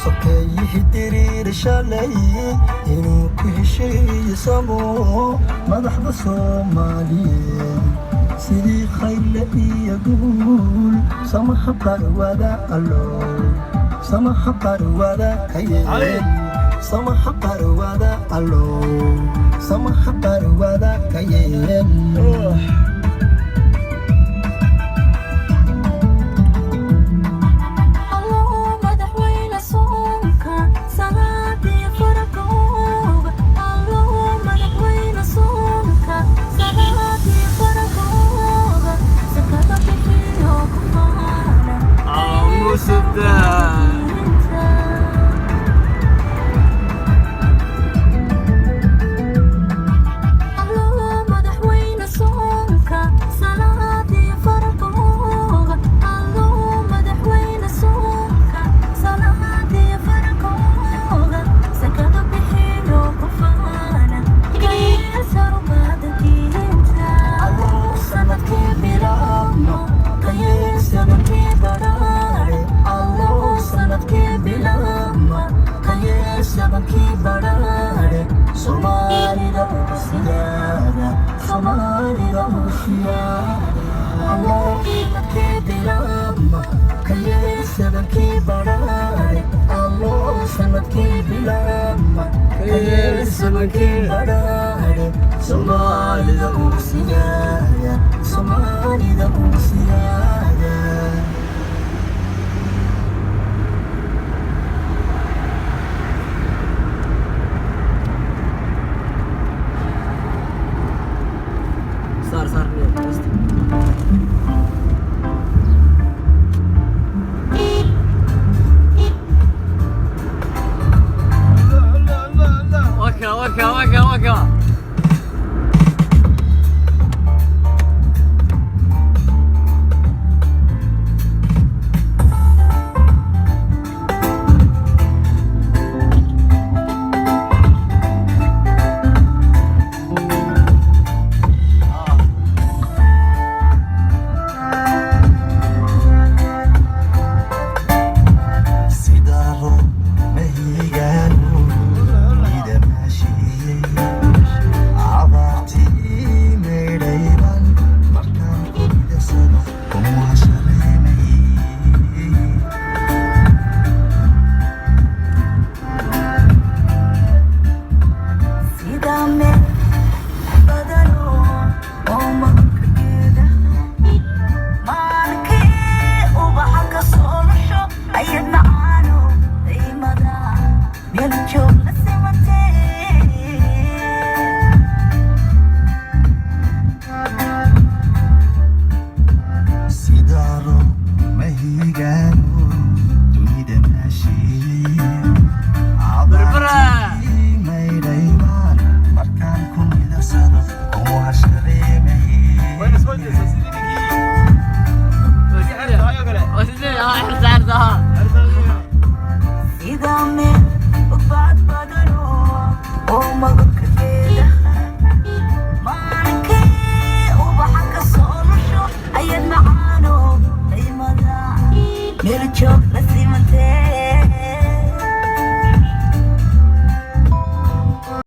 Sokeeyihii diriir shalay inuu ku heshiiyo samo madaxda Soomaaliyeed sidii khayrle iyo guul samaha qarwada allo samaha qarwada kayeel samaha qarwada allo samaha qarwada kayeel. Allow madaxweyne soonka salaadii farakooga. Allow madaxweyne soonka salaadii farakooga sakada bixiyo ku faana. Aamusida. Allow madaxweyne soonka salaadii farakooga. Allow madaxweyne soonka salaadii farakooga sakada bixiyo ku faana kayeelsarumada diinta. Allow sanadkii bilaabno kayeel sanankii badhaadhe. Allow sanadkii bilaabno kayeel sanankii badhaadhe. Soomaalida ugu siyaada, Soomaalida ugu siyaada. Allow sanadkii bilaabno kayeel sanankii badhaadhe. Allow sanadkii bilaabno kayeel sanankii badhaadhe. Soomaalida ugu siyaada, Soomaalida ugu siyaada. Saar saar niyo. Waka waka waka waka. Sida roob mahigaanu idamaashiiyey abaartii maydhayban markaan ku midagsado kuma shaleemayey. Sida meel badano oo manka geedaha maalinkii ubaxa ka soo lusho ayad macaano daymada meel joog la simatee.